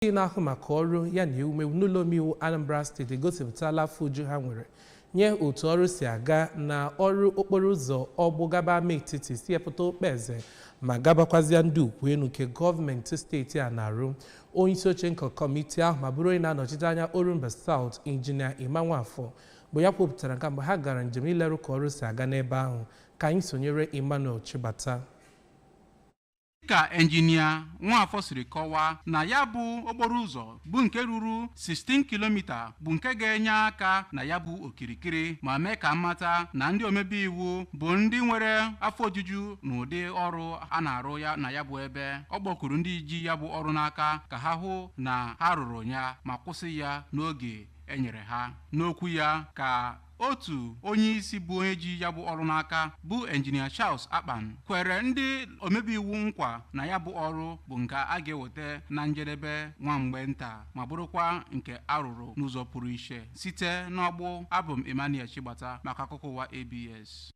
Na-ahụ maka ọrụ ya na ewumewu n'ụlọ omeiwu Anambra Steeti egosipụtala afọ ojuju ha nwere nye otu ọrụ si aga na ọrụ okporo ụzọ Ọgbụ gaba ama etiti si epụta Okpeze ma gabakwazịa ndị ukwu elu nke gọọmenti steeti a na-arụ. Onyeisi oche nke kọmitii ahụ ma bụrụ onye na-anọchite anya Orumba South, Injinia Emma Nwafọ, bụ ya kwupụtara nke mgbe ha gara njem ileru ka ọrụ si aga n'ebe ahụ. Ka anyị sonyere Emmanuel Chibata. Ka Enjinia Nwafọ siri kọwaa, na ya bụ okporo ụzọ bụ nke ruru 16 kilomita bụ nke ga-enye aka na ya bụ okirikiri, ma mee ka mmata na ndị omebe iwu bụ ndị nwere afọ ojuju n'ụdị ọrụ a na-arụ ya na ya bụ ebe. Ọ kpọkuru ndị ji ya bụ ọrụ n'aka ka ha hụ na ha rụrụ ya ma kwụsị ya n'oge e nyere ha. N'okwu ya, ka otu onye isi bụ onye ji ya bụ ọrụ n'aka, bụ Enjinia Charles Akpan, kwere ndị omebe iwu nkwa na ya bụ ọrụ bụ nke a ga-eweta na njedebe nwa mgbe nta, ma bụrụkwa nke arụrụ n'ụzọ pụrụ iche. Site n'Ọgbụ, abụ m Emmanuel Chigbata maka akụkọ ụwa ABS.